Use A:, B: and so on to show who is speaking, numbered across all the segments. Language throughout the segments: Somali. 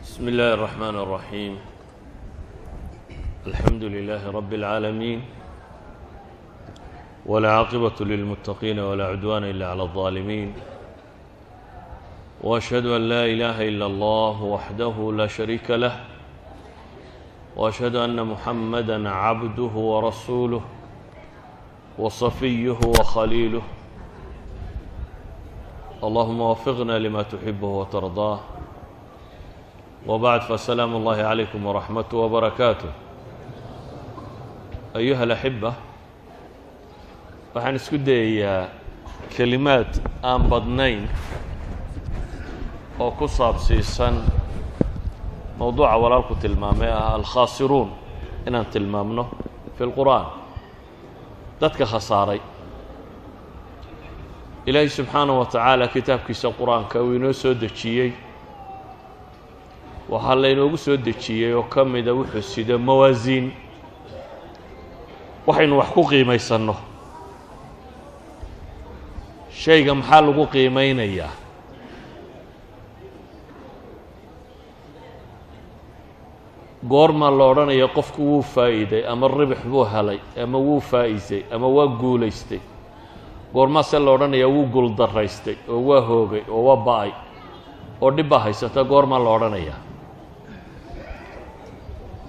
A: بسم الله الرحمن الرحيم، الحمد لله رب العالمين، والعاقبة للمتقين، ولا عدوان إلا على الظالمين، وأشهد أن لا إله إلا الله وحده لا شريك له، وأشهد أن محمدا عبده ورسوله وصفيه وخليله. اللهم وفقنا لما تحبه وترضاه. وبعد، فسلام الله عليكم ورحمته وبركاته أيها الأحبة. Waxaan isku dayayaa kelimaad aan badnayn oo ku saabsiisan mowduuca walaalku tilmaamay ah الخاسرون inaan tilmaamno في الqur'aan, dadka khasaaray. Ilaahay subxaanaه wa tacaala kitaabkiisa Qur-aanka uu inoo soo dejiyey, waxaa laynoogu soo dejiyey oo ka mida wuxuu sido mawaasiin waxaynu wax ku qiimaysanno. Shayga maxaa lagu qiimeynayaa? Goormaa la odhanaya qofku wuu faa'iiday ama ribix buu helay ama wuu faa'iisay ama waa guulaystay? Goormaase la odhanayaa wuu guuldaraystay oo waa hoogay oo waa ba'ay oo dhib baa haysata? Goormaa la odhanayaa?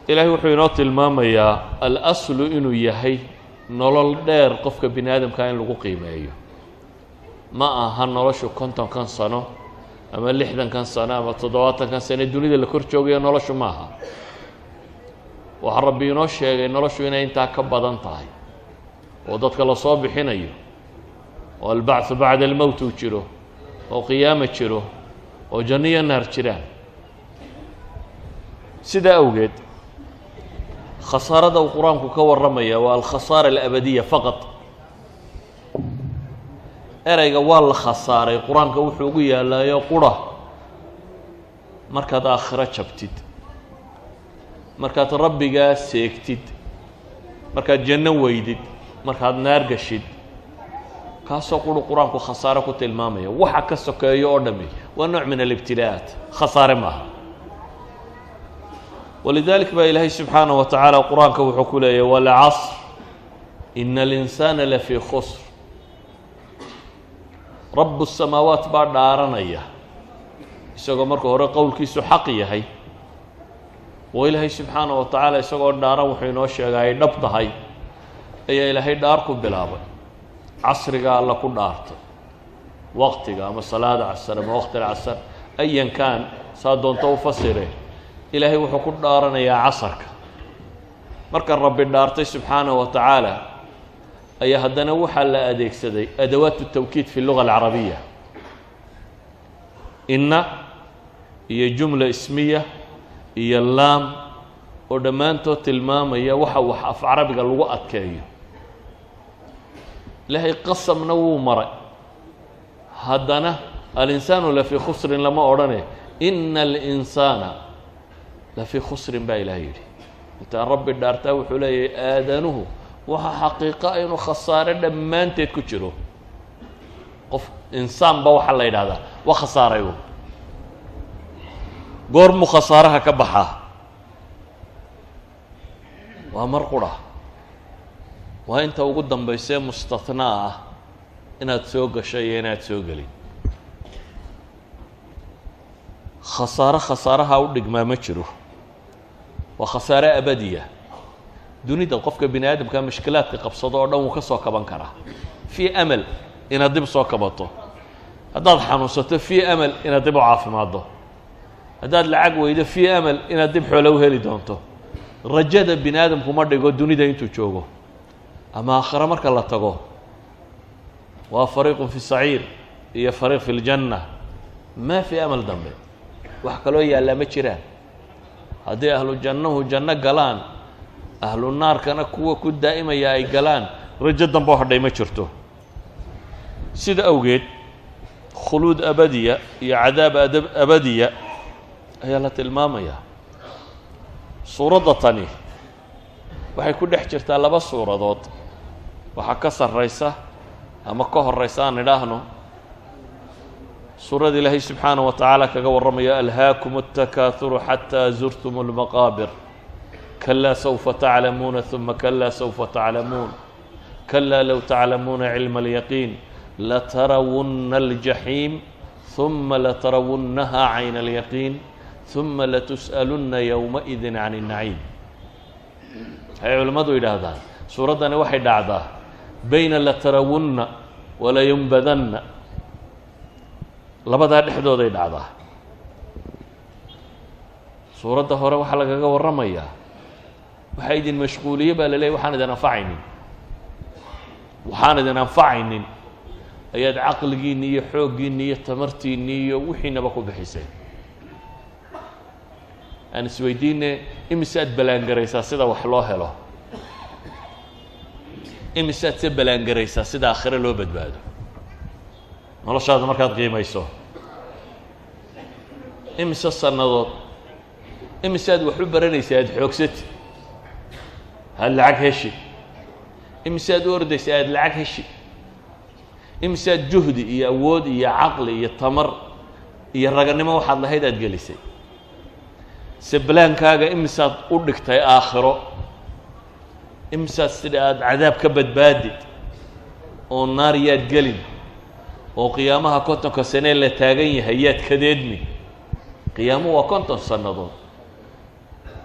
A: Ilaahay wuxuu inoo tilmaamayaa الأصل inuu yahay nolol dheer qofka bini aadamkaa in lagu qiimeeyo. Ma aha noloshu 50-kan sano ama 60-kan sano ama 70-kan sano dunida la kor joogayo. Noloshu maaha. Waxaa Rabbi inoo sheegay noloshu inay intaa ka badan tahay oo dadka lasoo bixinayo oo البعث بعد الموت uu jiro oo qiyaamo jiro oo janno iyo naar jiraan. Sidaa awgeed, khasaarada uu Qur-aanku ka warramaya waa الخسارة الأبدية فقط. Ereyga waa la khasaaray Qur-aanka wuxuu ugu yaallaayo qura markaad aakhiro jabtid, markaad Rabbigaa seegtid, markaad janno weydid, markaad naar gashid. Kaasoo quru Qur-aanku khasaare ku tilmaamaya. Waxa ka sokeeyo oo dhami waa nooc من الابتلاءات, khasaare maaha. ولذلك baa Ilaahay subxaanaه wa tacaala Qur-aanka wuxuu ku leeyahy: والعصر إن الإنسان لفي خسر. رب السماوات baa dhaaranaya, isagoo marka hore qowlkiisu xaq yahay oo Ilaahay subxaanaه wa tacaala isagoo dhaaran wuxuu inoo sheega ay dhab tahay ayaa Ilaahay dhaar ku bilaabay. Casriga Alla ku dhaartay, waqtiga ama salaada casar ama waqti alcasar, أيا كان, saa doonto u fasire. Ilaahay wuxuu ku dhaaranayaa casarka. Marka Rabbi dhaartay subxaanaه wa tacaala ayaa haddana waxaa la adeegsaday أدوات التوكيد في اللغة العربية, inna iyo جملة اسمية iyo laam, oo dhammaantood tilmaamaya waxa wax af carabiga lagu adkeeyo. Ilaahay qasamna wuu maray, haddana الإنسان لفي خسر lama odhane. إن الإنسان لفي خسر baa Ilahay yidhi. Intaa Rabbi dhaartaa wuxuu leeyahay aadanuhu waxa xaqiiqa inuu khasaare dhammaanteed ku jiro. Qof insaanba waxaa la yidhahdaa waa khasaaray. U goormuu khasaaraha ka baxaa? Waa mar qura, waa inta ugu dambaysee mustathnaa ah inaad soo gasho iyo inaad soo gelin. Khasaare khasaaraha u dhigmaa ma jiro, waa khasaare abadiya. Dunida qofka bini aadamka mushkilaadka qabsado oo dhan wuu ka soo kaban karaa, في أمل inaad dib soo kabato. Haddaad xanuunsato, في أمل inaad dib u caafimaaddo. Haddaad lacag weydo, في أمل inaad dib xoolo u heli doonto. Rajada bini aadamku ma dhigo dunida intuu joogo ama aakhare marka la tago. Waa فريق في السعير iyo فريق في الجنة, ما في أمل dambe. Wax kaloo yaallaa ma jiraan. Haddii ahlu jannahu janno galaan, ahlu naarkana kuwa ku daa'imaya ay galaan, rajo dambe oo hadhay ma jirto. Sida awgeed khuluud abadiya iyo cadaab abadiya ayaa la tilmaamayaa. Suuradda tani waxay ku dhex jirtaa laba suuradood. Waxaa ka sarraysa ama ka horeysa aan idhaahno. Suurada Ilaahay subxaanaه wa tacaala kaga warramaya alhaakum الtakaathuru xataa zurtum اlmaqaabir, kalaa sawfa taclamuuna, ثuma kalaa sawfa taclamuun, kalaa low taclamuuna cilma اlyaqiin latarawunna aljaxiim ثuma latarawunnaha cayna alyaqiin ثuma latus'alunna yowmaidin can الnaciim. Waxay culimmadu yidhaahdaan suuraddani waxay dhacdaa bayna latarawunna walayunbadanna, labadaa dhexdooday dhacdaa. Suuradda hore waxaa lagaga warramayaa waxaa idin mashquuliye baa la leeyay, waxaan idin anfacaynin, waxaan idin anfacaynin ayaad caqligiinni iyo xooggiinni iyo tamartiinni iyo wixiinaba ku bixiseen. Aan isweydiine, imisaad balaangaraysaa sida wax loo helo? Imisaad se balaangaraysaa sida aakhire loo badbaado? Noloshaada markaad qiimayso, imise sannadood, imisaad wax u baranaysa aada xoogsati, aada lacag heshi? Imisaad u ordaysa aada lacag heshi? Imisaad juhdi iyo awood iyo caqli iyo tamar iyo raganimo waxaad lahayd aada gelisay? Se balaankaaga imisaad u dhigtay aakhiro? Imisaad sida aada cadaab ka badbaadid oo naar yaad gelin, oo qiyaamaha 50-ka sanee la taagan yahay yaad kadeedmi? Qiyaamuhu waa 50 sannadood.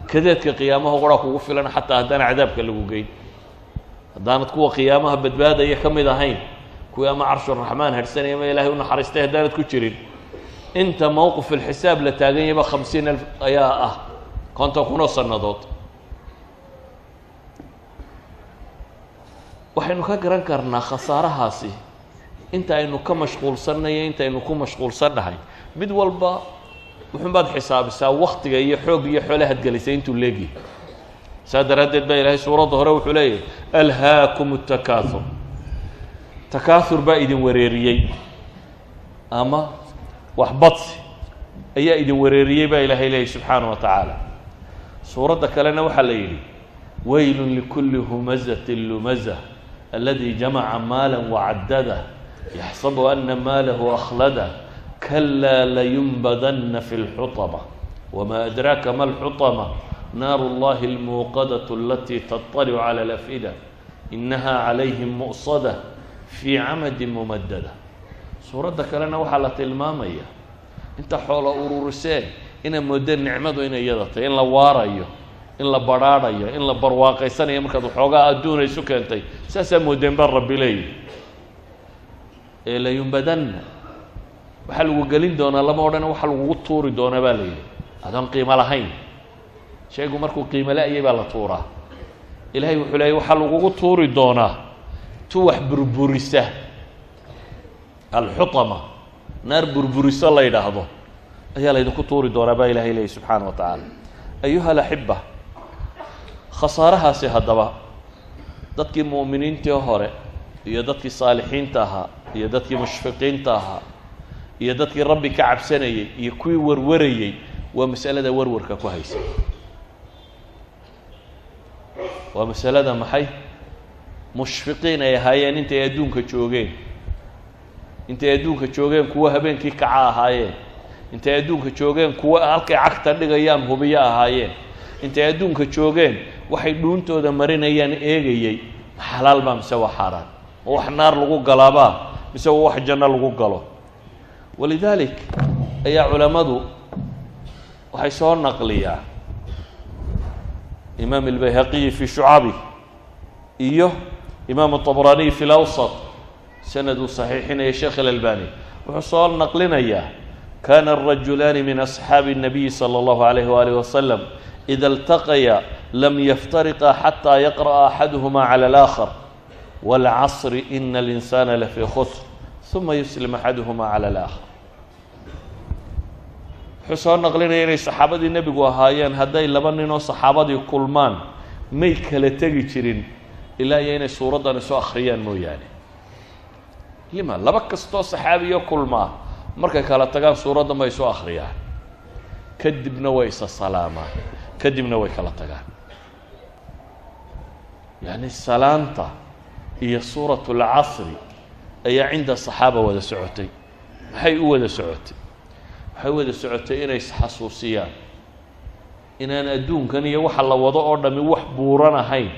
A: Kadeedka qiyaamaha quraa kugu filan, xataa haddaan cadaabka lagu geyn, haddaanad kuwa qiyaamaha badbaadaya ka mid ahayn, kuwii ama carshuraxmaan hadhsanaya ama Ilaahay u naxariistay haddaanad ku jirin, inta mowqif alxisaab la taagan yahayba 50,000 ayaa ah, 50,000 oo sannadood. Waxaynu ka garan karnaa khasaarahaasi inta aynu ka mashquulsannayo, inta aynu ku mashquulsannahay. Mid walba wuxuunbaad xisaabisaa waktiga iyo xoog iyo xoolahaad gelisay intuu leegyahay. Saa daraaddeed baa Ilaahay suuradda hore wuxuu leeyahay alhaakum الtakaathur, takaathur baa idin wareeriyey ama waxbadsi ayaa idin wareeriyey baa Ilaahay leeyahy subxaanaه wa tacaala. Suuradda kalena waxaa la yidhi weylu likuli humazatin lumaza aladi jamaca maala wacadada yaxsabu ana maalahu akhlada, kalaa layunbadanna fi اlxuطma wma adraaka ma اlxuطma, naaru اllahi اlmuuqadaة alatii taطalicu calى alafئida, inaha calayhim mu'sada fii camadin mumadada. Suuradda kalena waxaa la tilmaamaya inta xoolo ururiseen inay moodeen nicmadu inay iyada tahay, in la waarayo, in la badrhaadhayo, in la barwaaqaysanayo markaad waxoogaa adduuna isu keentay, saasaa moodeen baa Rabbi leeyihi. Ee layunbadanna waxaa lagu gelin doonaa lama odhana, waxaa lagugu tuuri doonaa baa la yidhi adoon qiimo lahayn. Shaygu markuu qiimo la-yay baa la tuuraa. Ilaahay wuxuu leeyay waxaa lagugu tuuri doonaa tu wax burburisa, alxutama, naar burburiso la yidhaahdo ayaa laydinku tuuri doonaa baa Ilahay leeyay subxaana wa tacaala. Ayuha alaxiba, khasaarahaasi haddaba dadkii mu'miniintii hore iyo dadkii saalixiinta ahaa iyo dadkii mushfiqiinta ahaa iyo dadkii Rabbi ka cabsanayey iyo kuwii warwarayey, waa masalada warwarka ku haysay. Waa masalada maxay mushfiqiin ay ahaayeen intay adduunka joogeen? Intay adduunka joogeen kuwa habeenkii kaca ahaayeen, intay adduunka joogeen kuwa halkay cagta dhigayaan hubiyo ahaayeen, intay adduunka joogeen waxay dhuuntooda marinayaan eegayey, ma xalaal baa mise waa xaaraan, ma wax naar lagu galaabaa mise waa wax janno lagu galo? Walidaalik ayaa culammadu waxay soo naqliyaan imaam albayhaqiyi fi shucabi iyo imaam aطabraniy fi lawsat, sanad uu saxiixinaya sheekh alalbani, wuxuu soo naqlinayaa kana arajulaani min asxaabi الnabiyi salى اllahu alayh walih wasalam ida اltaqaya lam yaftariqa xataa yaqra'a axaduhuma clى اlآkhar wاlcasri ina اlinsana lafii khusr, uma yuslim axaduhuma clى اlآkhar. Wuxuu soo naqlinaya inay saxaabadii nebigu ahaayeen hadday laba ninoo saxaabadii kulmaan may kala tegi jirin ilaa iyo inay suuraddan isu akhriyaan mooyaane. Lima laba kastoo saxaabiyo kulmaa markay kala tagaan suuraddan bay isu akhriyaan, kadibna way isa salaamaan, kadibna way kala tagaan. Yacni salaanta iyo suurat اlcasri ayaa cinda saxaaba wada socotay. Maxay u wada socotay? Waxay u wada socotay inay isxasuusiyaan inaan adduunkan iyo waxa la wado oo dhami wax buuran ahayn,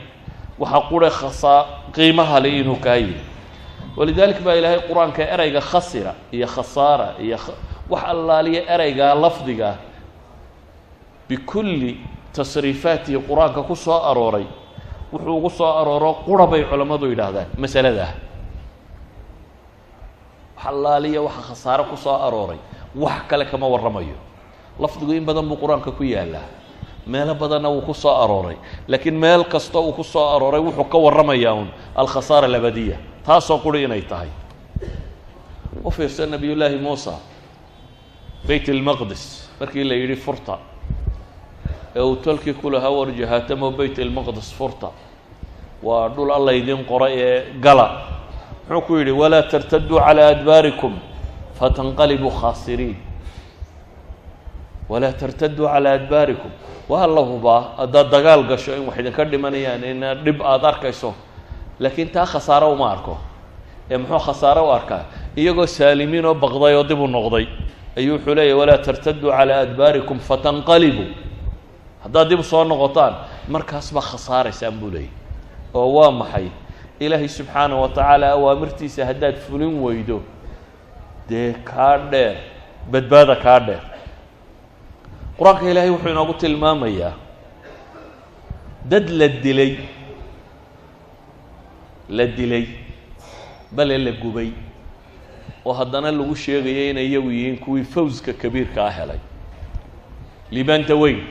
A: waxa qure khasaa qiimaha le inuu kaa yihi. Walidalik baa Ilaahay Qur-aanka ereyga khasira iyo khasaara iyo wax allaaliya ereygaa lafdigaa bikulli tasriifaatihi Qur-aanka ku soo arooray, wuxuu ugu soo arooro qura bay culammadu yidhaahdaan masaladaa. Wax allaaliya waxa khasaaro ku soo arooray wax kale kama warramayo. Lafdigu in badan buu Qur-aanka ku yaalaa, meelo badanna wuu ku soo arooray, laakiin meel kasta uu ku soo arooray wuxuu ka warramayaa un alkhasaara alabadiya, taasoo quri inay tahay. U fiirsa Nabiyullaahi Muusa, Beyt ilmaqdis markii la yidhi furta, ee uu tolkii ku lahaa war jahaatamo Beyt ilmaqdis furta, waa dhul Alla idin qoray ee gala, muxuu ku yidhi? Walaa tartaduu calaa adbaarikum fatanqalibuu khaasiriin. Walaa tartaduu calaa adbaarikum, waa la hubaa haddaad dagaal gasho in wax idinka dhimanayaan, in dhib aada arkayso, laakiin taa khasaaro uma arko. Ee muxuu khasaaro u arkaa? Iyagoo saalimiin oo baqday oo dib u noqday ayuu wuxuu leeyahy: walaa tartaduu calaa adbaarikum fatanqalibuu, haddaad dib soo noqotaan markaas baa khasaaraysaan buu leeyahy. Oo waa maxay? Ilaahay subxaanaه wa tacaala awaamirtiisa haddaad fulin weydo, dee kaa dheer badbaada, kaa dheer. Qur-aanka Ilaahay wuxuu inoogu tilmaamayaa dad la dilay, la dilay, bale la gubay, oo haddana lagu sheegaya inay iyagu yihiin kuwii fawska kabiirkaa helay, liibaanta weyn.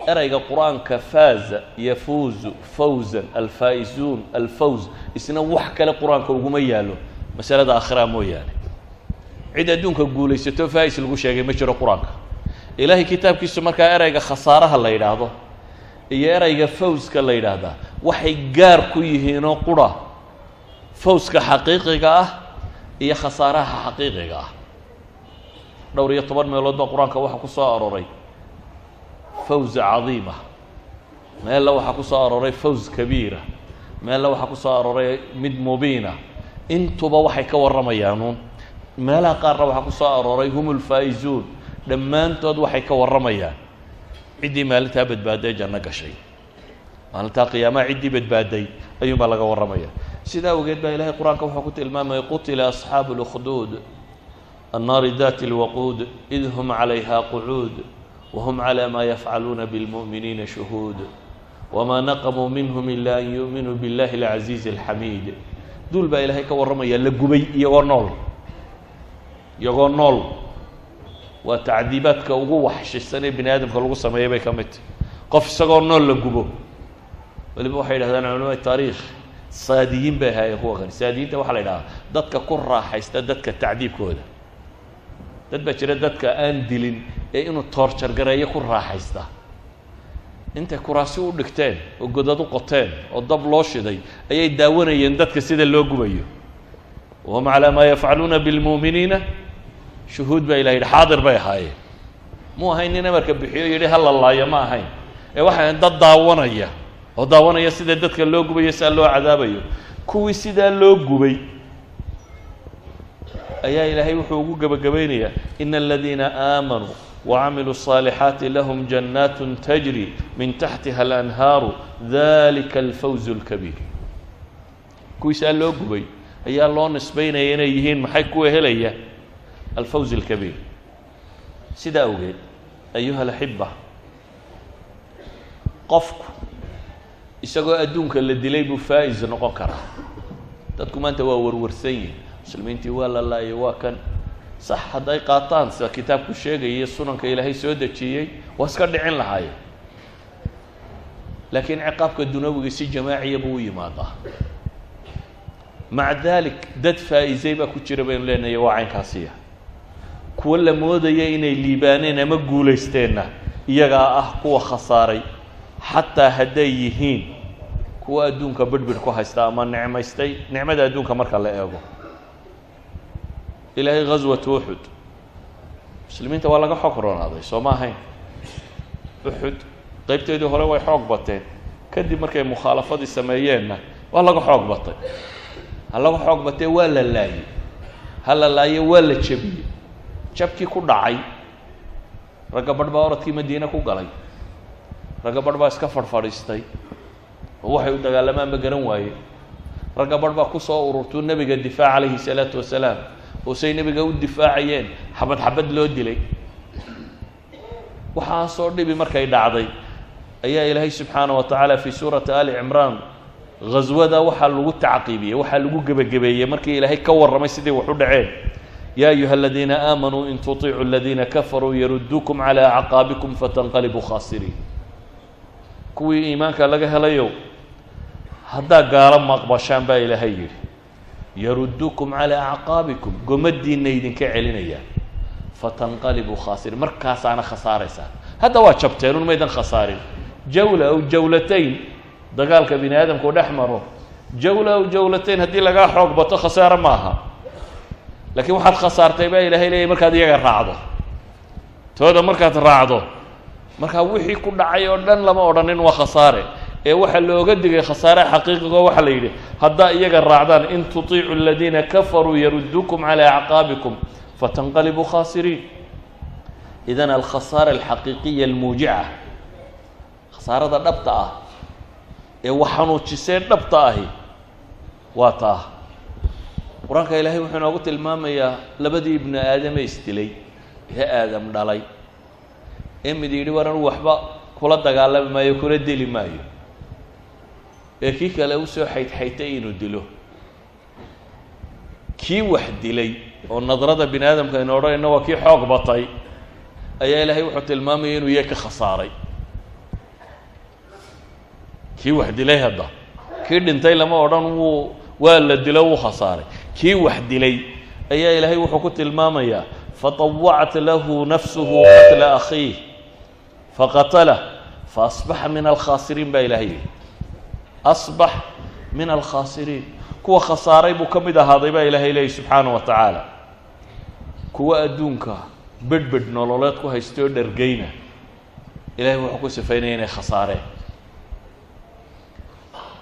A: Ereyga Qur-aanka faaza yafuuzu fawzan, alfaa'izuun, alfawz, isna wax kale Qur-aanka uguma yaalo masalada aakhiraa mooyaane. Cid adduunka guulaysato faa'is lagu sheegay ma jiro Qur-aanka Ilaahay kitaabkiisu. Markaa ereyga khasaaraha la yidhaahdo iyo ereyga fawska la yidhaahdaa waxay gaar ku yihiinoo qura fawska xaqiiqiga ah iyo khasaaraha xaqiiqiga ah. Dhowr iyo toban meelood baa Qur-aanka waxaa ku soo arooray fawz cadiima, meella waxaa ku soo arooray fawz kabiira, meella waxaa ku soo arooray mid mubiina. Intuba waxay ka warramayaanuun. Meelaha qaarna waxaa ku soo arooray hum ulfaa'izuun. Dhammaantood waxay ka warramayaan ciddii maalintaa badbaadday, janno gashay. Maalintaa qiyaamaha ciddii badbaadday ayuunbaa laga warramaya. Sidaa awgeed baa Ilahay Qur-aanka wuxuu ku tilmaamaya: qutila asxaabu اlأkhduud, annaari dati اlwaquud, id hum calayha qucuud, whm clى ma yafcaluuna bاlmu'miniina shuhuud, wma naqamuu minhum ila an yu'minuu biاllahi اlcaziizi اlxamiid. Duul baa Ilaahay ka warramaya la gubay iyagoo nool, iyagoo nool. Waa tacdiibaadka ugu waxshisan ee bini aadamka lagu sameeyay bay ka mid tahy, qof isagoo nool la gubo. Waliba waxay yidhahdaan culamada taariikh, saadiyiin bay ahaayeen kuwa kan. Saadiyiinta waxaa la yidhahdaa dadka ku raaxaysta dadka tacdiibkooda. Dad baa jira dadka aan dilin ee inuu torture gareeyo ku raaxaysta. Intay kuraasi u dhigteen oo godad u qoteen oo dab loo shiday ayay daawanayeen dadka sida loo gubayo. Wahum calaa maa yafcaluuna bilmu'miniina shuhuud baa Ilah yidhi. Xaadir bay ahaayeen. Mu ahayn nin amarka bixiyo yidhi ha la laayo, ma ahayn, ee waxay ahayn dad daawanaya oo daawanaya sida dadka loo gubayo, sidaa loo cadaabayo. Kuwii sidaa loo gubay ayaa Ilaahay wuxuu ugu gebagabaynayaa: ina aladiina aamanuu wacamiluu الصaalixaati lahum jannaat tajri min taxtiha alanhaaru, dalika alfawz اlkabiir. Kuwiisaa loo gubay ayaa loo nisbaynaya inay yihiin maxay? Kuwa helaya alfawz اlkabiir. Sidaa awgeed, ayuha alaxiba, qofku isagoo adduunka la dilay buu faa'is noqon karaa. Dadku maanta waa warwarsan yihin, muslimiintii waa la laayay, waa kan. Sax, hadday qaataan sida kitaabku sheegaya, sunanka Ilaahay soo dejiyey, waa iska dhicin lahaayeen, laakiin ciqaabka dunawiga si jamaaciya buu u yimaadaa. Maca dalik dad faa'iisay baa ku jira baynu leenahay, waa caynkaasiya. Kuwa la moodaya inay liibaaneen ama guulaysteenna iyagaa ah kuwa khasaaray, xataa hadday yihiin kuwa adduunka bidhbidh ku haysta ama nicmaystay nicmada adduunka marka la eego. Ilaahay ghaswatu Uxud muslimiinta waa laga xoog roonaaday, soo ma ahayn? Uxud qaybteedii hore way xoog bateen, kadib markay mukhaalafadii sameeyeenna waa laga xoog batay. Ha laga xoog batee, waa la laayey, ha la laaye, waa la jebiyey. Jabkii ku dhacay, ragga badh baa oradkii Madiine ku galay, ragga badh baa iska fadhfadhiistay oo waxay u dagaalamaan ma garan waaye, ragga badh baa kusoo ururtuu nebiga difaac calayhi salaatu wasalaam, oo say nebiga u difaacayeen xabad xabad loo dilay. Waxaasoo dhibi markay dhacday ayaa Ilaahay subxaana wa tacaala fii suurati Ali Cimraan ghaswada waxaa lagu tacqiibiyey, waxaa lagu gebagabeeyey markii Ilaahay ka warramay sidii wax u dhaceen: ya ayuha aladiina aamanuu in tutiicuu aladiina kafaruu yaruduukum calaa acqaabikum fatanqalibuu khaasiriin. Kuwii iimaanka laga helayow, haddaa gaalo maqbashaan baa Ilaahay yidhi, yaruduukum calaa acqaabikum, gomadiinna idinka celinayaan, fatanqalibuu khaasiriin, markaasaana khasaaraysaan. Hadda waa jabteen un, maydan khasaarin. Jawla aw jawlatayn dagaalka bini aadamku dhex maro, jawla aw jawlatayn haddii lagaa xoog bato khasaare ma aha, laakiin waxaad khasaartay baa Ilahay leeyay markaad iyaga raacdo, tooda markaad raacdo. Markaa wixii ku dhacay oo dhan lama odhanin waa khasaare, ee waxaa looga digay khasaare xaqiiqigo. Waxaa la yidhi haddaa iyaga raacdaan, in tutiicu aladiina kafaruu yaruduukum calaa acqaabikum fatanqalibuu khaasiriin. Idan alkhasaara alxaqiiqiya almuujica, khasaarada dhabta ah ee wax xanuujisee dhabta ahi waa taa. Qur-aanka Ilaahay wuxuu inoogu tilmaamayaa labadii ibnu aadame isdilay ee Aadam dhalay, ee mid yidhi war anugu waxba kula dagaalami maayo, kula dili maayo, ee kii kale usoo xaydxaytay inuu dilo. Kii wax dilay oo nadrada bini aadamka aynu odhanayno waa kii xoog batay, ayaa Ilaahay wuxuu tilmaamaya inuu iye ka khasaaray kii wax dilay. Hadda kii dhintay lama odhan wuu waa la dilo, wuu khasaaray. Kii wax dilay ayaa Ilaahay wuxuu ku tilmaamayaa: faطawacat lahu nafsuhu qatla akhiih faqatalah faasbaxa min alkhaasiriin baa Ilahay yihi. Asbax min alkhaasiriin, kuwa khasaaray buu ka mid ahaaday baa Ilahay leeyay subxaanaه wa tacaala. Kuwa adduunka bedhbedh nololeed ku haystay oo dhargeyna, Ilahay wuxuu ku sifaynaya inay khasaareen: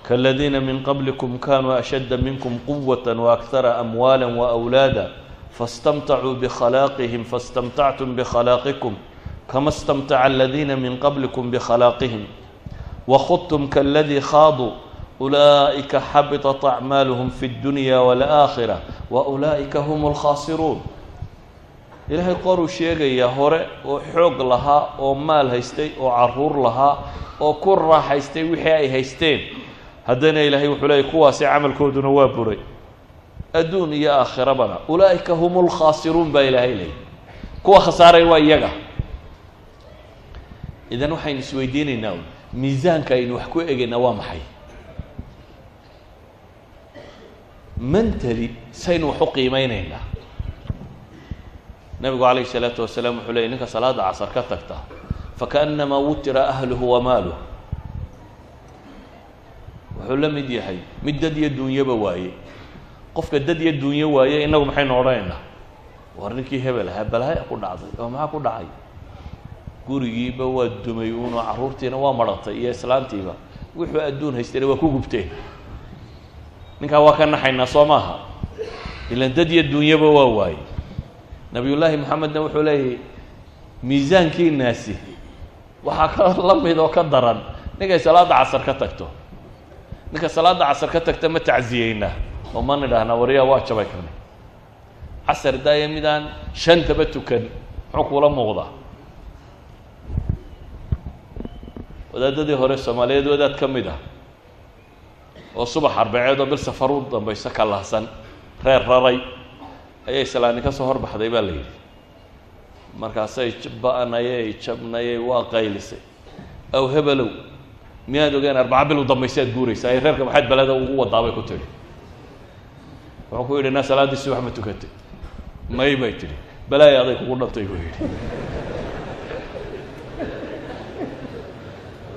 A: kaladiina min qablikum kanuu ashadda minkum quwata waakhara amwaala waawlaada faاstamtacuu bikhalaaqihim faاstamtactum bikhalaqikum kama اstamtaca aladiina min qablikum bikhalaaqihim wakhudtum kaladii khaaduu ulaa'ika xabiطat acmaaluhum fi اddunya wاlآakhira waulaa'ika hum اlkhaasiruun. Ilaahay qoruu sheegayaa hore oo xoog lahaa oo maal haystay oo caruur lahaa oo ku raaxaystay wixii ay haysteen, haddana Ilaahay wuxuu leeyay kuwaasi camalkooduna waa buray adduun iyo aakhirabana. Ulaa'ika hum lkhaasiruun baa Ilaahay leeyay, kuwa khasaaray waa iyaga. Idan waxaynu isweydiinaynaa, miisaanka aynu wax ku egaynaa waa maxay? Mentally saynu wax u qiimeyneynaa. Nabigu calayh isalaatu wasalaam wuxuu leyay ninka salaada casar ka tagta fakaأnamaa wutira ahluhu wa maaluh, wuxuu la mid yahay mid dad iyo duunyaba waaye. Qofka dad iyo duunyo waaye innagu maxaynu odhanaynaa? War ninkii hebel ahaa balaaya ku dhacday, oo maxaa ku dhacay? Gurigiiba waa dumay uunoo carruurtiina waa marantay iyo islaantiiba, wuxuu adduun haystayna waa ku gubteen. Ninkaa waa ka naxaynaa, soo maaha? Ilan dad iyo duunyaba waa waaye. Nabiyullaahi Moxamedna wuxuu leeyahy miisaankiinaasi waxaa ka la mid oo ka daran ninkay salaadda casar ka tagto. Ninka salaadda casar ka tagta ma tacsiyeynaa oo ma nidhaahnaa waryaa waa jabay kani? Casar daaya, midaan shantaba tukan muxuu kuula muuqdaa? Wadaadadii hore Soomaaliyeed wadaad ka mid ah oo subax arbaceed oo bil safar u dambayso ka lahsan reer raray ayay islaani ka soo horbaxday baa la yidhi. Markaasay ba-nayay jabnayay, waa qaylisay: "Aw hebelow, miyaad ogeen 4 bil u dambaysa ad guuraysaa ay reerka maxaad balada ugu wadaabay?" ku tidhi. Wuxuu ku yidhi: "Na salaaddii subax ma tukatay?" "May," bay tidhi. "Balaaya aday kugu dhantay," buu yidhi.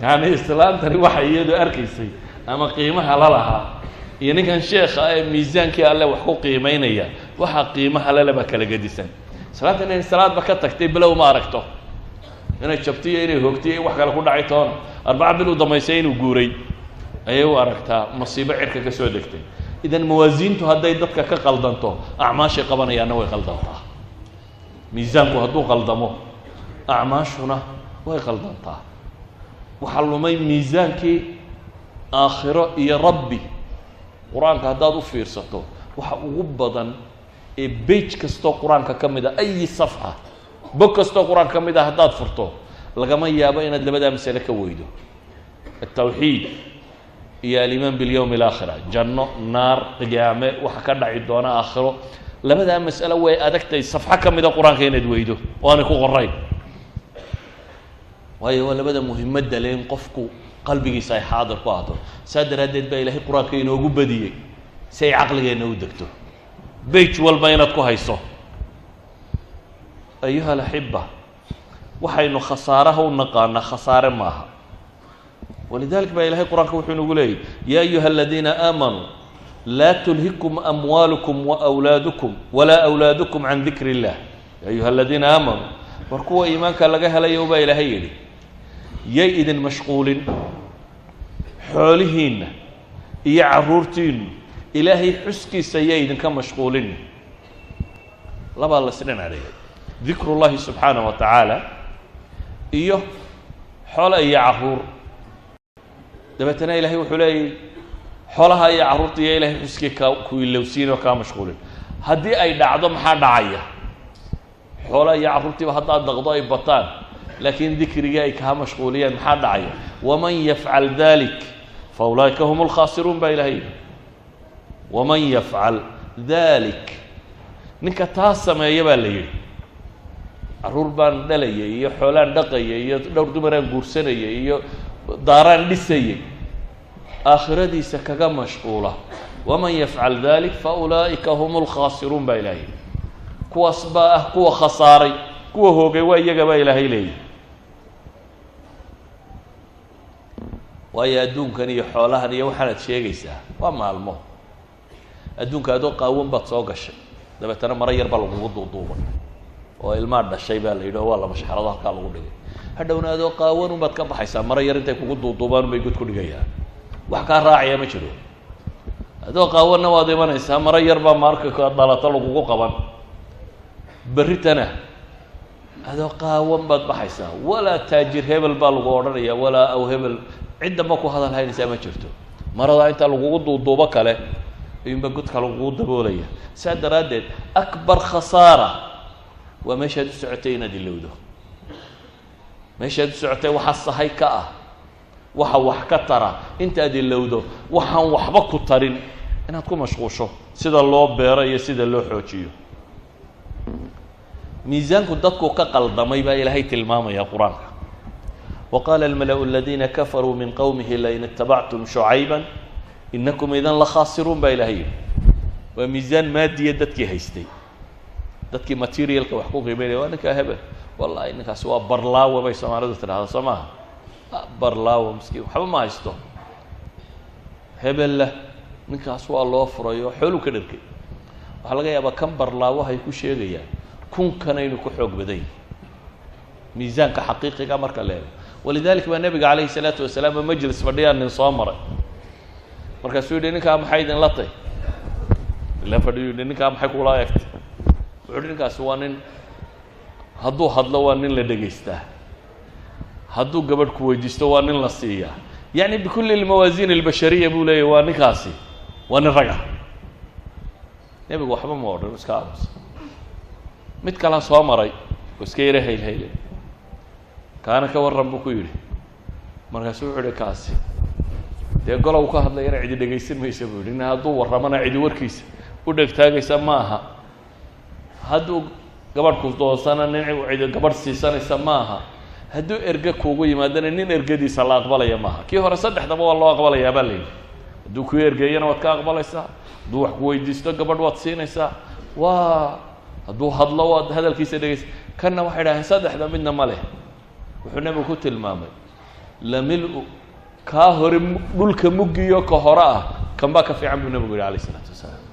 A: Yani islaantani waxay iyadu arkaysay ama qiimaha la lahaa iyo ninkan sheekha ee miisaankii alle wax ku qiimeynaya waxaa qiimaha lele baa kala gedisan. Islaanta inay salaadba ka tagtay bilow ma aragto, inay jabtiyo inay hoogtiyo in wax kale ku dhacay toona, 4 bil u dambaysay inuu guuray ayay u aragtaa masiibo cirka ka soo degtay. Idan mawaasiintu hadday dadka ka qaldanto, acmaashay qabanayaanna way qaldantaa. Miisaanku hadduu qaldamo, acmaashuna way qaldantaa. Waxaa lumay miisaankii aakhiro iyo Rabbi. Qur-aanka haddaad u fiirsato, waxa ugu badan ee page kastoo Qur-aanka ka mid a, ay safxa, bog kastoo Qur-aanka ka mid a haddaad furto, lagama yaabo inaad labadaa masale ka weydo: altawxiid iyo alimaan bilyowm alaakhira, janno, naar, qiyaame, waxa ka dhaci doona aakhiro. Labadaa mas'alo way adagtahay safxo ka mida Qur-aanka inaad weydo oo aanay ku qorayn, waayo waa labada muhimadda le in qofku qalbigiisa ay xaadir ku ahdo. Saa daraaddeed baa Ilaahay Qur-aanka inoogu badiyey si ay caqligeenna u degto, page walba inaad ku hayso. Ayuha alaxiba, waxaynu khasaaraha u naqaanaa khasaare maaha. Walidalik baa Ilahay Qur-aanka wuxuu inagu leeyay: "Ya ayuha aladiina aamanuu, laa tulhikum amwaalukum waawlaadukum walaa awlaadukum can dikri illah." Ya ayuha aladiina aamanuu, war kuwa iimaanka laga helayo baa Ilaahay yidhi, yay idin mashquulin xoolihiinna iyo caruurtiinnu, Ilaahay xuskiisa yay idinka mashquulin. Labaa la isdhinac dhigay: dikru llahi subxaanaه wa tacaala iyo xoolo iyo caruur. Dabeetana Ilahay wuxuu leeyay, xoolaha iyo carruurta iyo Ilahay xuskii ka ku ilowsiin oo kaa mashquulin. Haddii ay dhacdo, maxaa dhacaya? Xoolaha iyo carruurtiiba haddaad dhaqdo, ay bataan, laakiin dikrigii ay kaa mashquuliyaan, maxaa dhacaya? "Waman yafcal dalik fa ulaa'ika hum alkhaasiruun" baa Ilahay yidhi. Waman yafcal dalik, ninka taa sameeya baa la yidhi. Carruur baan dhalayay iyo xoolaan dhaqayay iyo dhowr dumaraan guursanayay iyo daaraan dhisayay, aakhiradiisa kaga mashquula, "waman yafcal dalik fa ulaa'ika hum alkhaasiruun" baa Ilahay yidhi. Kuwaas baa ah kuwa khasaaray, kuwa hoogay waa iyaga baa Ilaahay leeyahy. Waayo, adduunkan iyo xoolahan iyo waxaanaad sheegaysaa waa maalmo. Adduunka adoo qaawan baad soo gashay, dabeetana maro yar baa lagugu duuduubay oo ilmaa dhashay baa la yidhi, oo waa la mashxarado, halkaa lagu dhigay. Hadhowna adoo qaawan unbaad ka baxaysaa, maro yar intay kugu duuduubaan unbay god ku dhigayaan, wax kaa raacaya ma jiro. Adoo qaawanna waad imanaysaa, maro yar baa marka ka dhalato lagugu qaban, berritana adoo qaawan baad baxaysaa. Walaa taajir hebel baa lagu odhanaya, walaa aw hebel, ciddanba ku hadal haynaysaa ma jirto. Maradaa intaa lagugu duuduubo kale ayuunba godka lagugu daboolaya. Saa daraaddeed, akbar khasaara waa meeshaad u socotay inaad ilowdo. Meeshaad u socotay waxa sahay ka ah, waxa wax ka tara intaad ilowdo, waxaan waxba ku tarin inaad ku mashquusho, sida loo beero iyo sida loo xoojiyo. Miisaanku dadku ka qaldamay baa Ilaahay tilmaamaya Qur-aanka: "Waqaala almala-u aladiina kafaruu min qowmihi lain itabactum shucayba inakum idan la khaasiruun" baa Ilahay yidhi. Waa miisaan maadiya dadkii haystay, dadkii materialka wax ku qiimeynaya. Waa ninkaa hebel, wallahi ninkaasi waa barlaawa bay Soomaalidu tidhahda, soo maaha? Barlaawa, miskiin, waxba ma haysto. Hebella ninkaas waa loo furay oo xooluu ka dharkay. Waxaa laga yaabaa kan barlaawahay ku sheegayaan kunkana inuu ku xoog badan yahy, miisaanka xaqiiqiga marka la eego. Walidalik baa Nebiga calayhi salaatu wasalaam oo majlis fadhiyaa nin soo maray. Markaasuu yidhi, "Ninkaa maxay idinla tay?" Ila fadhiyu yidhi, "Ninkaa maxay kula egtay?" Wuxu uhi, "Ninkaasi waa nin hadduu hadlo waa nin la dhegaystaa, hadduu gabadh ku weydiisto waa nin la siiyaa, yacni bikulli almawaasiin albashariya buu leeyahy, waa ninkaasi waa nin rag ah." Nebigu waxba ma odhan, iska aamusa. Mid kalaa soo maray oo iska yara haylhaylay. "Kaana ka warran?" buu ku yidhi. Markaasuu wuxu uhi, "Kaasi dee golow ka hadlayana cidi dhegaysan maysa," buu yidhi. "Nin hadduu warramana cidi warkiisa u dhegtaagaysa ma aha, hadduu gabadh ku doonsana nin cidi gabadh siisanaysa ma aha, hadduu erge kuugu yimaadana nin ergadiisa la aqbalaya maaha." Kii hore saddexdaba waa loo aqbalayaa baa la yidhi. Hadduu kuu ergeeyana waad ka aqbalaysaa, hadduu wax ku weydiisto gabadh waad siinaysaa, waa hadduu hadlo waad hadalkiisa dhegaysa. Kanna waxay idhaaheen saddexda midna ma leh. Wuxuu Nebigu ku tilmaamay lamil-u kaa hore dhulka muggiyo ka hore ah, kan baa ka fiican buu Nebigu yihi alayh isalaatu wasalaam.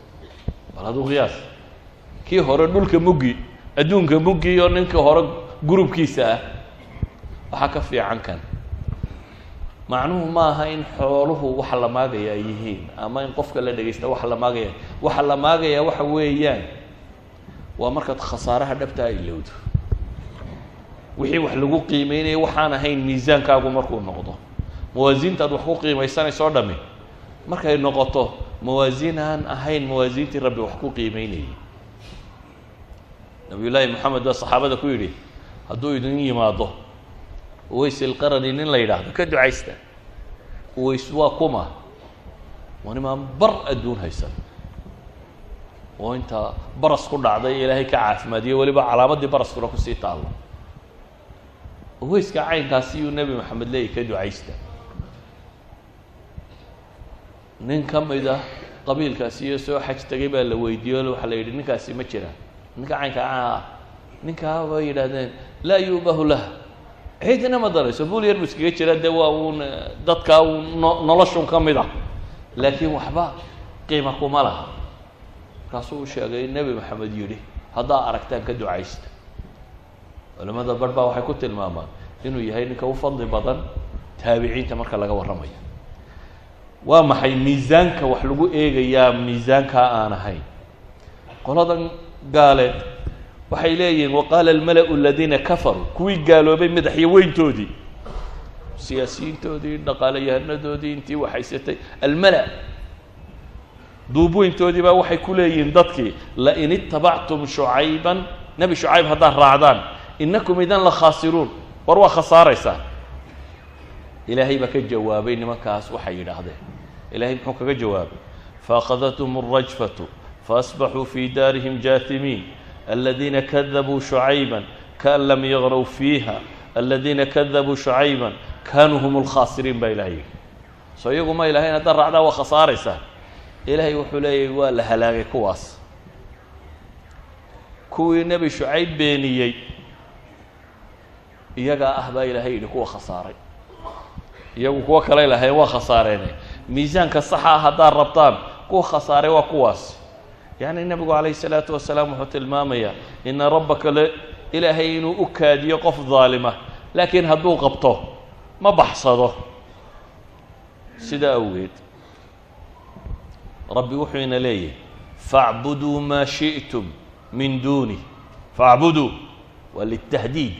A: Bal hadduu qiyaas kii hore dhulka muggi, adduunka muggi iyo ninka hore gurubkiisa ah, waxaa ka fiican kan. Macnuhu ma aha in xooluhu waxa la maagaya ay yihiin ama in qofka la dhegaysta waxa la maagaya. Waxa la maagaya waxa weeyaan Waa markaad khasaaraha dhabtaa ilowdo, wixii wax lagu qiimeynaya waxaan ahayn miisaankaagu markuu noqdo, mawaasiintaad wax ku qiimaysanayso o dhami markay noqoto mawaasiin aan ahayn mawaasiintii Rabbi wax ku qiimeynayay. Nabiyullaahi Moxamed baa saxaabada ku yidhi, hadduu idin yimaado Uways Ilqarani nin la yidhaahdo, ka ducaysta. Uways waa kuma? Waa nimaan bar adduun haysan oo intaa baras ku dhacday Ilaahay ka caafimaadiyey, weliba calaamaddii baraskuna kusii taallo. Uwayska caynkaasi yuu Nebi Maxamed leeyahy ka ducaysta. Nin ka mid ah qabiilkaasi iyo soo xaj tegay baa la weydiiye, waxaa la yidhi, ninkaasi ma jiraan, ninka caynka ah? Ninkaa bay yidhahdeen laa yu'bahu lah, cidina ma darayso, buul yar bu iskaga jiraa, dee waa uun dadkaa uun no noloshun ka mid ah, laakiin waxba qiima kuma laha. Markaasuu u sheegay in Nebi Maxamed yidhi haddaa aragtaan ka ducaysta. Culamada barh baa waxay ku tilmaamaan inuu yahay ninka u fadli badan taabiciinta marka laga warramayo. Waa maxay miisaanka wax lagu eegayaa miisaankaa aan ahayn? Qoladan gaaleed waxay leeyihiin, waqaala almala-u aladiina kafaruu, kuwii gaaloobay madaxyo weyntoodii, siyaasiyiintoodii, dhaqaalayahanadoodii, intii waxhaysatay, almala duubweyntoodii baa waxay ku leeyihiin dadkii, lain itabactum Shucayban, Nebi Shucayb haddaad raacdaan, inakum idan la khaasiruun, war waa khasaaraysaan. Ilaahay baa ka jawaabay nimankaas waxay yidhaahdeen. Ilahay muxuu kaga jawaabay? Faأkhadathum الrajfatu faasbaxuu fi daarihim jathimiin, aladiina kadabuu Shucayba kaan lam yagnow fiiha, aladiina kadabuu Shucayba kanuu hum اlkhaasiriin baa Ilahay yidhi. Soo iyagu ma ilahayn haddaad raacdaa waa khasaaraysaa? Ilaahay wuxuu leeyahy waa la halaagay kuwaas, kuwii Nebi Shucayb beeniyey iyagaa ah baa Ilaahay yidhi kuwa khasaaray. Iyagu kuwo kaley lahayn waa khasaareene. Miisaanka saxa ah haddaad rabtaan, kuwa khasaaray waa kuwaas. Yacni nebigu calayhi salaatu wasalaam wuxuu tilmaamayaa ina rabbaka le Ilaahay inuu u kaadiyo qof daalima, laakiin hadduu qabto ma baxsado. Sidaa awgeed Rabbi wuxuu ina leeyahy, facbuduu maa shi'tum min duuni. Facbuduu waa litahdiid,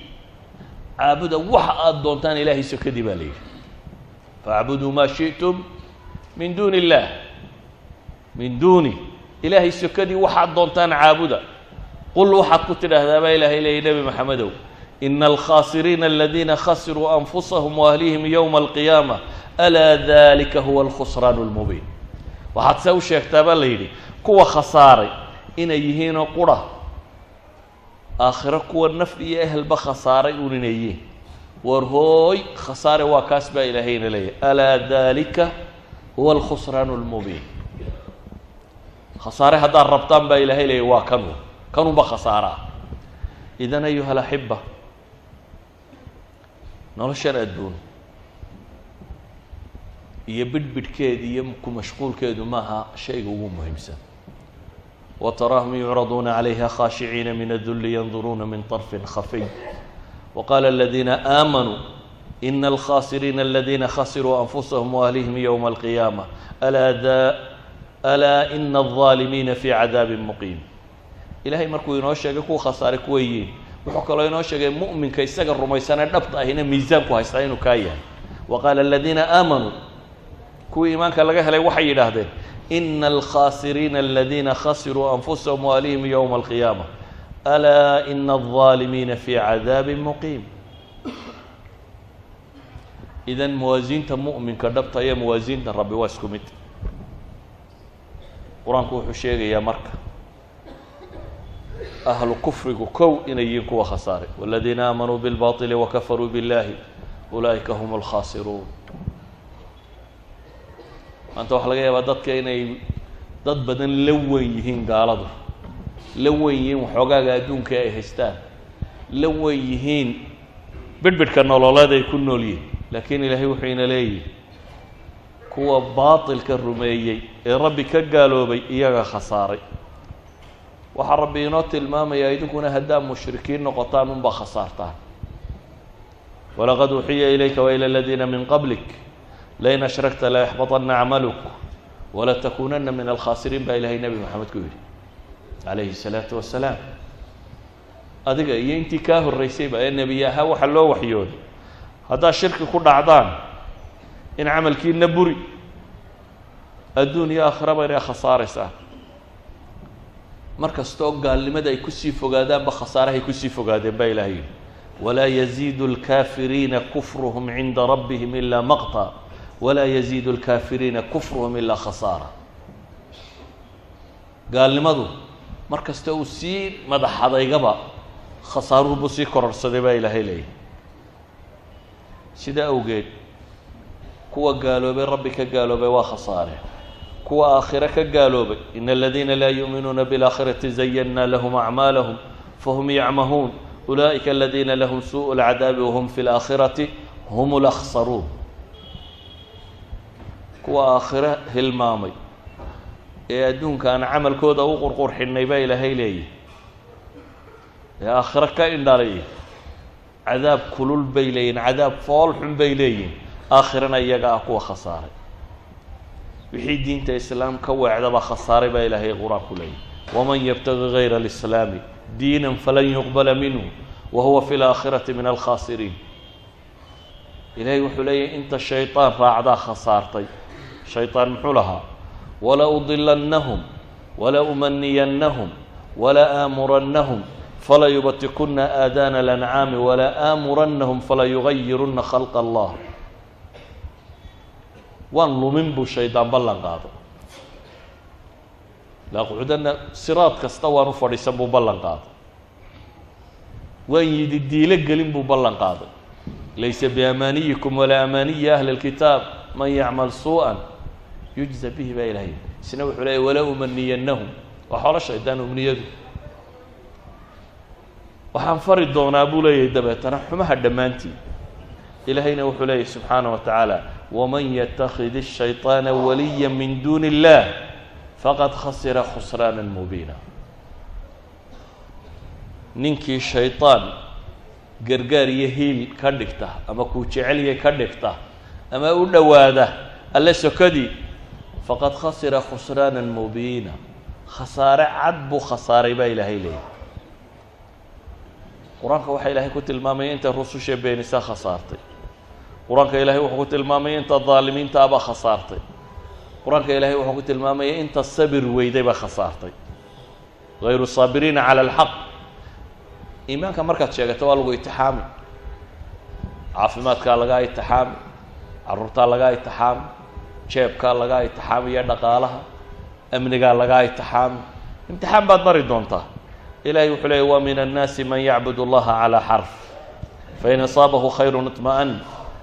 A: caabuda waxa aada doontaan Ilaahay sokadii baa la yidhi. Facbuduu maa shi'tum min duuni illaah, min duuni, Ilaahay sokadii waxaad doontaan caabuda. Qul, waxaad ku tidhaahdaa baa Ilahay leeyay Nebi Maxamedow, ina alkhaasiriina aladiina khasiruu anfusahum waahlihim yowma alqiyaama, alaa dalika huwa alkhusraan اlmubiin. Waxaad se u sheegtaa baa la yidhi kuwa khasaaray inay yihiinoo qura aakhiro kuwa naf iyo ehelba khasaaray un inay yihiin. War hooy, khasaare waa kaas baa Ilaahayna leeyahy, alaa dalika huwa alkhusraan اlmubiin. Khasaare haddaad rabtaan baa Ilaahay leeyahy waa kanu, kanunba khasaare ah. Idan ayuha alaxiba, noloshan adduun iyo bidhbidhkeeda iyo ku mashquulkeedu maaha shayga ugu muhiimsan. Wataraahum yucraduuna calayha khaashiciina min adulli, yanduruuna min طarfin khafiy. Waqaala aladiina aamanuu ina alkhasiriina aladiina khasiruu anfusahum waahlihim yowma alqiyaama, alaa ina alظaalimiina fii cadaabin muqiim. Ilahay markuu inoo sheegay kuwa khasaaray kuwa yihiin, wuxuu kaloo inoo sheegay mu'minka isaga rumaysanee dhabta ahina miisaanku haystaa inuu kaa yahay. Wa qaala aladiina aamanuu, kuwii iimaanka laga helay waxay yidhaahdeen, ina alkhaasiriina aladiina khasiruu anfusahum waahlihim yowma alqiyaama, alaa ina alظaalimiina fii cadaabin muqiim. Idan muwaasiinta mu'minka dhabta iyo muwaasiinta Rabbi waa isku mid. Qur-aanku wuxuu sheegayaa marka ahlu kufrigu kow inay yihiin kuwa khasaaray, waladiina aamanuu bilbaطili wakafaruu biاllahi ulaa'ika hum alkhaasiruun. Maanta waxaa laga yaabaa dadka inay dad badan la weyn yihiin gaaladu, la weyn yihiin waxoogaaga adduunka ay haystaan, la weyn yihiin bidhbidhka nololeed ay ku nool yihiin, laakiin Ilaahay wuxuu ina leeyihi kuwa baatilka rumeeyey ee Rabbi ka gaaloobay iyaga khasaaray. Waxaa Rabbi inoo tilmaamayaa idinkuna haddaa mushrikiin noqotaan unbaa khasaartaan. Walaqad uxiya ilayka wailى aladiina min qablik lain ashrakta layaxbaطana camaluk walatakunana min alkhaasiriin baa Ilahay Nebi Maxamed ku yidhi calayhi الsalaatu wasalaam. Adiga iyo intii kaa horreysayba ee nebiye ahaa waxaa loo waxyooday haddaad shirki ku dhacdaan in camalkiina buri, adduun iyo aakhiraba inay khasaaraysaan. Mar kastoo gaalnimada ay kusii fogaadaanba khasaarahay kusii fogaadeen baa ilahay yidhi: walaa yaziidu alkaafiriina kufruhum cinda rabbihim ilaa maqta, walaa yaziidu alkaafiriina kufruhum ilaa khasaara. Gaalnimadu mar kasta uu sii madaxadaygaba khasaaruhu buu sii kororhsaday baa ilaahay leeyahy. Sidaa awgeed kuwa gaaloobay, Rabbi ka gaaloobay, waa khasaareen. Kuwa aakhire ka gaaloobay: ina aladiina laa yuuminuuna biاlaakhirati zayanna lahum acmaalahum fahum yacmahuun, ulaa'ika aladiina lahum suءu اlcadaabi wahum fi اlaakhirati hum اlakhsaruun. Kuwa aakhire hilmaamay ee adduunka aan camalkooda u qurqurxinay baa ilaahay leeyahy, ee aakhire ka indhalay, cadaab kulul bay leeyihin, cadaab fool xun bay leeyihin, aakhirana iyaga ah kuwa khasaaray. Wixii diinta islaam ka weecdabaa khasaaray baa ilaahay Qur-aan ku leeyahy: waman yabtagi gayra alislaami diinan falan yuqbala minhu wa huwa fi laakhirati min alkhaasiriin. Ilahay wuxuu leeyahy inta shayطaan raacdaa khasaartay. Shayطaan muxuu lahaa? Wala udilannahum wala umaniyannahum wala aamurannahum fala yubatikuna aadaana alancaami wala aamurannahum fala yugayiruna khalqa Allah. Waan lumin buu shaydaan ballan qaado, laaqcudana siraad kasta waan u fadhiisan buu ballan qaaday, waan yidi diilo gelin buu ballan qaaday. Laysa biamaaniyikum walaa amaaniyi ahli اlkitaab, man yacmal suuءa yujza bihi baa ilahay. Isna wuxuu leeyay wala umaniyannahum, waa xoolo shaydaan umniyadu, waxaan fari doonaa buu leeyahay dabeetana xumaha dhammaantii. Ilaahayna wuxuu leeyahy subxaanaه wa tacaala: waman yatakid الshayطaana waliya min duni اllah faqad khasira khusraana mubiina. Ninkii shayطaan gargaar iyo hiil ka dhigta ama kuu jecelya ka dhigta ama u dhowaada Alle sokadii, faqad khasira khusraana mubiina, khasaare cad buu khasaaray baa ilaahay leeyahy. Qur-aanka waxaa ilaahay ku tilmaamaya inta rususha beenisaa khasaartay. Qur-aanka ilahay wuxuu ku tilmaamaya inta daalimiinta abaa khasaartay. Qur-aanka ilahay wuxuu ku tilmaamaya inta sabir weyday baa khasaartay, hayru saabiriina cala alxaq. Iimaanka markaad sheegato waa lagu itixaami, caafimaadkaa lagaa itixaami, carruurtaa lagaa itixaami, jeebkaa lagaa itixaami iyo dhaqaalaha, amnigaa lagaa itixaami, imtixaan baad mari doontaa. Ilahay wuxuu leeyay: wa min annaasi man yacbud allaha calaa xarf, fain asaabahu khayru iطma'an,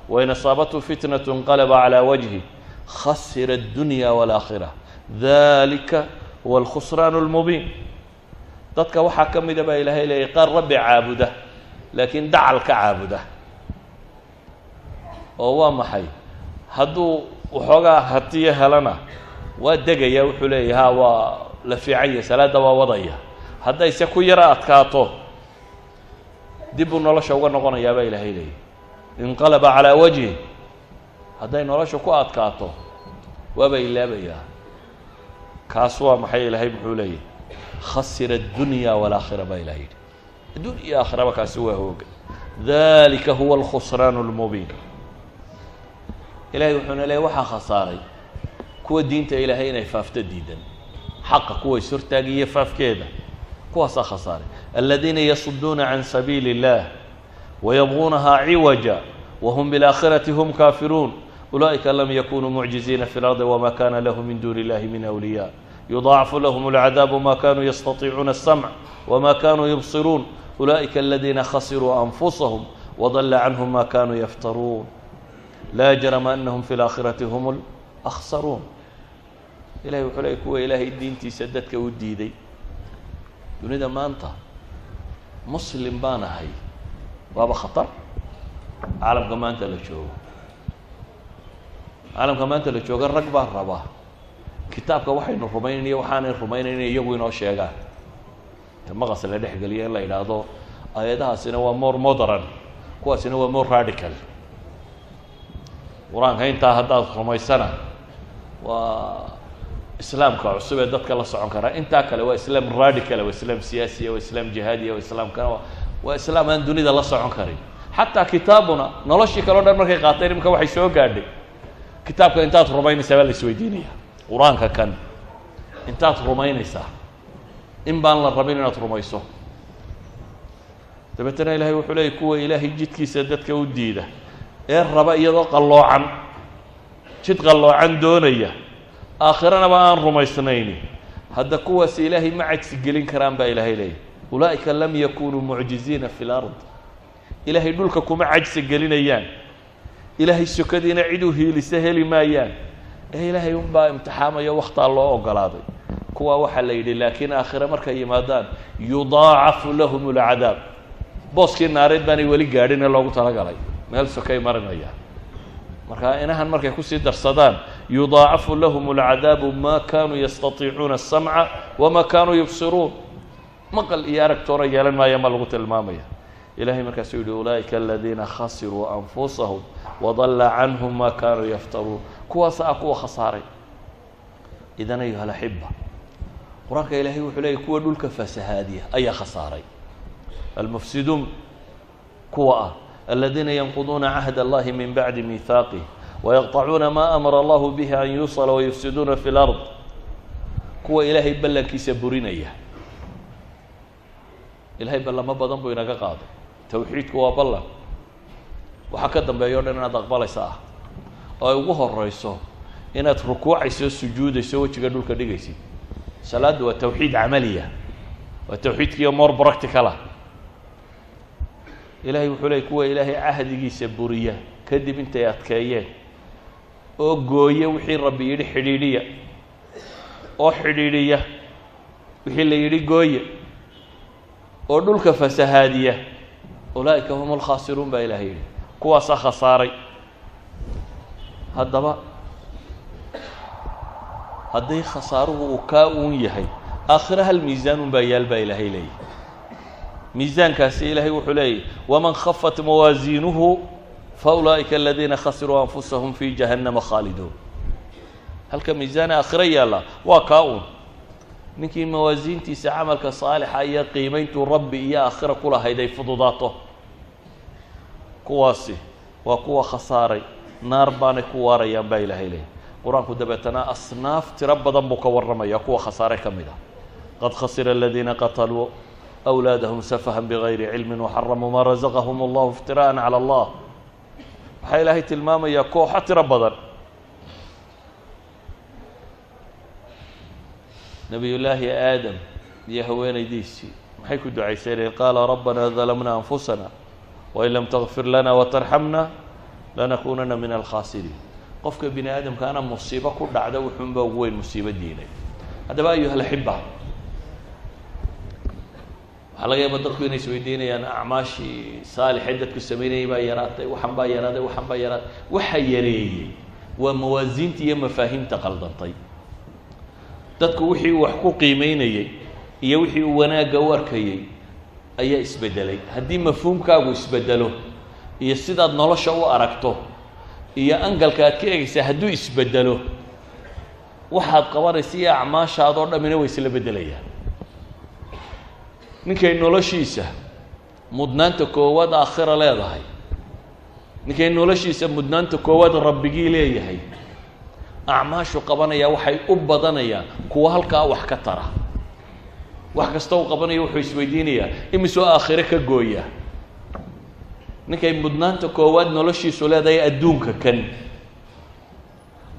A: wain asaabathu fitnat inqalaba calaa wajhi, khasira addunya waalaakhira, dalika huwa alkhusraan اlmubiin. Dadka waxaa ka mida baa ilaahay leeyay qaar Rabbi caabuda laakiin dacal ka caabuda. Oo waa maxay? Hadduu waxoogaa hatiyo helana waa degaya, wuxuu leeyahy ha waa la fiican yahay, salaadda waa wadaya. Haddayse ku yaro adkaato dib buu nolosha uga noqonayaa baa ilaahay leeyahy, inqalaba calaa wajhi. Hadday nolosha ku adkaato waaba ilaabayaa. Kaas waa maxay? Ilaahay muxuu leeyahy? Khasira addunya waalaakhira baa ilahay yidhi, adduun iyo aakhiraba kaasi waa hooga, dalika huwa alkhusraan اlmubiin. Ilahay wuxuuna leeyay waxaa khasaaray kuwa diinta Ilaahay inay faafto diidan, xaqa kuwa ishortaagiyo faafkeeda, kuwaasaa khasaaray: aladiina yasuduuna can sabiili اllah wayabguunaha ciwaja wahum biاlaakhirati hum kaafiruun, ulaa'ika lam yakunuu mucjiziina fi اlardi wma kana lahu min duuni illahi min awliya, yuضaacafu lahum اlcadaabu ma kanuu yastatiicuuna الsamc wma kanuu yubsiruun, ulaa'ika aladiina khasiruu anfusahum wadala canhum ma kanuu yaftaruun, laa jarama anahum fi اlaakhirati hum اlakhsaruun. Ilahay wuxuu leeyay kuwa Ilaahay diintiisa dadka u diiday. Dunida maanta muslim baan ahay waaba khatar. Caalamka maanta la joogo, caalamka maanta la joogo, rag baa rabaa kitaabka waxaynu rumaynayniyo waxaanay rumaynayn inay iyagu inoo sheegaan, ta maqas la dhex geliyo in la idhaahdo aayadahaasina waa more modern, kuwaasina waa more radical. Qur-aanka intaa haddaad rumaysana waa islaamka cusub ee dadka la socon karaa, intaa kale waa islaam radical, waa islaam siyaasiya, waa islaam jihaadiya, waa islaamkana. Waa islaam aan dunida la socon karin. Xataa kitaabuna noloshii kale o dhan markay qaateen, imika waxay soo gaadhay kitaabka intaad rumaynaysaa baa la isweydiinaya. Qur-aanka kan intaad rumaynaysaa, in baan la rabin inaad rumayso. Dabeetana Ilahay wuxuu leeyay, kuwa Ilaahay jidkiisa dadka u diida ee raba iyadoo qalloocan, jid qalloocan doonaya, aakhiranaba aan rumaysnayni, hadda kuwaas Ilaahay ma cajsi gelin karaan baa Ilaahay leeyahy. Ulaa'ika lam yakunuu mucjiziina fi lard. Ilaahay dhulka kuma cajsi gelinayaan, Ilaahay sokadiina cid u hiilisa heli maayaan, ee Ilaahay unbaa imtixaamaya, waktaa loo ogolaaday kuwaa. Waxaa la yidhi, laakiin aakhire markay yimaadaan, yudaacafu lahum alcadaab. Booskii naareed baanay weli gaadhin ee loogu talagalay, meel sokay marinayaan. Marka inahan markay kusii darsadaan, yudaacafu lahum alcadaabu. Ma kanuu yastatiicuuna asamca wama kanuu yubsiruun. Maqal iyo aragtoona yeelan maayaan baa lagu tilmaamaya. Ilahay markaasuu yihi, ulaa'ika aladiina khasiruu anfusahum wadalla canhum ma kanuu yaftaruun. Kuwaas ah kuwa khasaaray. Idan, ayuha alaxiba, Qur-aanka Ilaahay wuxuu leeyay, kuwa dhulka fasahaadiya ayaa khasaaray. Almufsiduun kuwa ah, aladiina yanquduuna cahd allahi min bacdi mihaaqih wayaqطacuuna ma amara allahu bihi an yusala wayufsiduuna fi lard. Kuwa Ilaahay ballankiisa burinaya. Ilahay ballamo badan buu inaga qaaday. Tawxiidku waa ballan, waxaa ka dambeeya o dhan inaad aqbalaysa ah, oo ay ugu horeyso inaad rukuucayso, sujuudayso, wejiga dhulka dhigaysid. Salaaddu waa tawxiid camaliya, waa tawxiidkiiyo more practical ah. Ilahay wuxuu leey, kuwa Ilaahay cahdigiisa buriya kadib intay adkeeyeen, oo gooya wixii Rabbi yidhi xidhiidhiya, oo xidhiidhiya wixii la yidhi gooya, oo dhulka fasahaadiya, ulaa'ika hum alkhaasiruun baa Ilahay yidhi. Kuwaasaa khasaaray. Haddaba hadday khasaaruhu uu kaa uun yahay, aakhiro hal miisaan un baa yaal baa Ilaahay leeyahy. Miisaankaasi Ilaahay wuxuu leeyahy, waman khafat mawaasiinuhu fa ulaa'ika aladiina khasiruu anfusahum fi jahannama khaaliduun. Halka miisaana aakhiro yaalla waa kaa uun. Ninkii mawaasiintiisa camalka saalixa iyo qiimayntuu Rabbi iyo aakhira ku lahayd ay fududaato, kuwaasi waa kuwa khasaaray, naar baanay ku waarayaan baa Ilaahay leeyahy. Qur-aanku dabeetana asnaaf tiro badan buu ka warramaya, kuwa khasaare ka mid ah. Qad khasira aladiina qataluu أwlaadahum safahan bigayri cilmi waxaramuu maa razaqahum allahu iftiraءa calى allah. Waxaa Ilaahay tilmaamayaa kooxo tiro badan. Nabiyullaahi Aadam iyo haweenaydiisii maxay ku ducaysanayeen? Qaala rabbana dalamna anfusana wain lam takfir lana watarxamna lanakunana min alkhaasiriin. Qofka bini aadamkaana musiibo ku dhacda wuxuunbaa ugu weyn musiibo diinay. Haddaba, ayuha alaxiba, waxaa laga yaaba dadku inay isweydiinayaan, acmaashii saalixee dadku samaynayay baa yaraatay, waxan baa yaraaday, waxan baa yaraaday. Waxa yareeyey waa mawaasiinta iyo mafaahiimta qaldantay. Dadku wixii uu wax ku qiimeynayey iyo wixii uu wanaagga u arkayey ayaa isbedelay. Haddii mafhuumkaagu isbedelo, iyo sidaad nolosha u aragto iyo angalka aad ka eegaysaa hadduu isbedelo, waxaad qabanaysa iyo acmaashaadoo dhamina way isla beddelayaan. Ninkay noloshiisa mudnaanta koowaad aakhira leedahay, ninkay noloshiisa mudnaanta koowaad Rabbigii leeyahay, acmaashu qabanaya waxay u badanayaan kuwa halkaa wax ka tara. Wax kasta uu qabanayo wuxuu isweydiinayaa, imisoo aakhire ka gooya? Ninkay mudnaanta koowaad noloshiisu leedahay adduunka kan,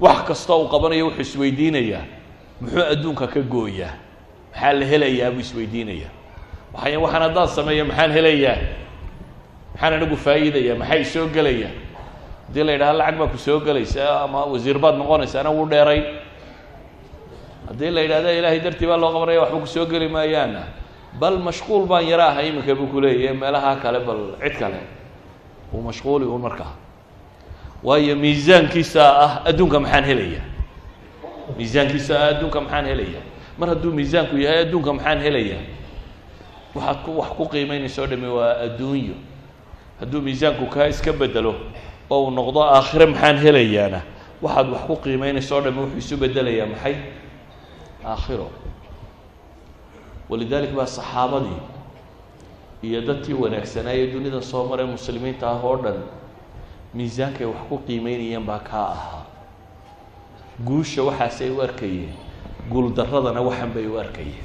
A: wax kasta uu qabanayo wuxuu isweydiinayaa, muxuu adduunka ka gooyaa, maxaa la helayaa buu isweydiinayaa. Waxay waxaan haddaan sameeyo maxaan helayaa, maxaan anigu faa'iidaya, maxaa isoo gelaya? Haddii la yidhaha lacag baa ku soo gelaysa ama wasiir baad noqonaysa, ana wuu dheerayn. Haddii la yidhahda Ilaahay dartii baa loo qabanaya, waxba kusoo geli maayaana, bal mashquul baan yaro ahay iminka buu kuleeyahay, meelaha kale bal cid kale uu mashquuli uun markaa. Waayo, miisaankiisa ah adduunka maxaan helaya, miisaankiisa ah adduunka maxaan helaya. Mar hadduu miisaanku yahay adduunka maxaan helaya, waxaad ku wax ku qiimeynaysa o dhami waa adduunyo. Hadduu miisaanku kaa iska bedelo oo uu noqdo aakhire maxaan helayaana, waxaad wax ku qiimeynaysa o dhami wuxuu isu bedelayaa maxay? Aakhiro. Walidalik baa saxaabadii Iyo dadkii wanaagsanaaye dunida soo maray muslimiinta ah oo dhan, miisaankay wax ku qiimeynayeen baa kaa ahaa. Guusha waxaasay u arkayeen, guuldaradana waxan bay u arkayeen,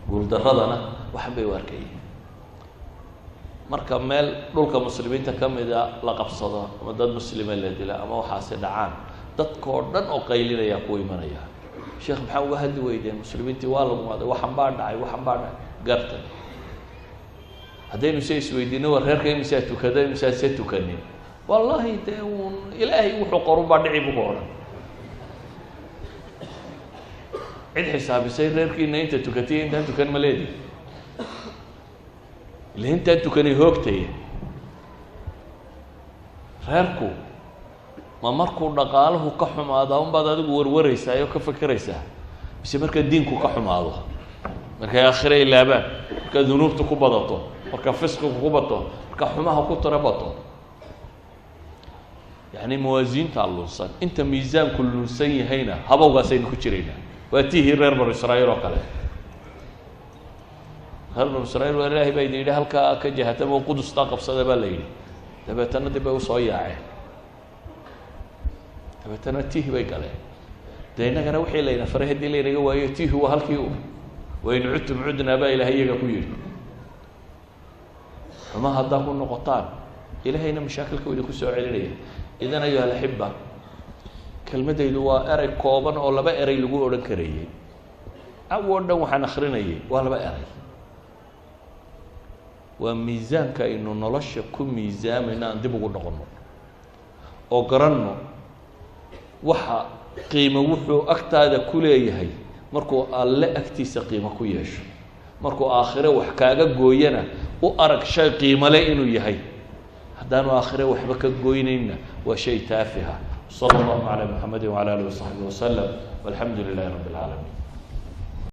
A: guuldaradana waxan bay u arkayeen. Marka meel dhulka muslimiinta ka mida la qabsado ama dad muslima la dila ama waxaasi dhacaan, dadkoo dhan oo qaylinayaa ku imanaya: "Sheekh, maxaa uga hadli weydeen? Muslimiintii waa lagumaaday, waxan baa dhacay, waxan baa dhacay." Garta, haddaynu se isweydiino, war reerka imisaa tukada, imisaa se tukanin? Wallahi dee uun Ilaahay wuxuu qorun baa dhici, buku odhan. Cid xisaabisay reerkiina inta tukatay intaan tukan ma leedi? Ila intaan tukanay hoogtaya. Reerku ma markuu dhaqaaluhu ka xumaada unbaad adigu warwareysaa oo ka fekeraysaa, mise marka diinku ka xumaado, markay aakhira ilaabaan, marka dunuubtu ku badato, marka fisqigu ku bato, marka xumaha ku tiro bato? Yacni mawaasiintaa lunsan. Inta miisaanku lunsan yahayna habowgaasaynu ku jiraynaa. Waa tihii reer Banu Israa'iil oo kale. Reer Banu Israiil waa Ilaahay baa idin yidhi halkaa ka jahatama, Qudustaa qabsada baa la yidhi. Dabeetana dib bay usoo yaaceen, dabeetana tihi bay galeen. Dee innagana wixii layna faray haddii laynaga waayo, tihi waa halkii u "wain cudtum cudnaa" baa Ilahay iyaga ku yidhi. Xuma haddaa ku noqotaan, Ilahayna mashaakilka idinku soo celinaya. Idan, ayuha alaxiba, kelmadaydu waa erey kooban oo laba erey lagu odhan karayey. Awo dhan waxaan akrinayay waa laba erey. Waa miisaanka aynu nolosha ku miisaamayno aan dib ugu noqono oo garanno waxa qiimo wuxuu agtaada ku leeyahay. Markuu Alle agtiisa qiimo ku yeesho, markuu aakhire wax kaaga gooyana, u arag shay qiimo le inuu yahay. Haddaanu aakhire waxba ka goynayna, waa shay taafiha. Sala allahu calaa Muxamedi wacala alihi wasaxbi wasalam, walxamdu lilahi rabbi اlcaalamiin.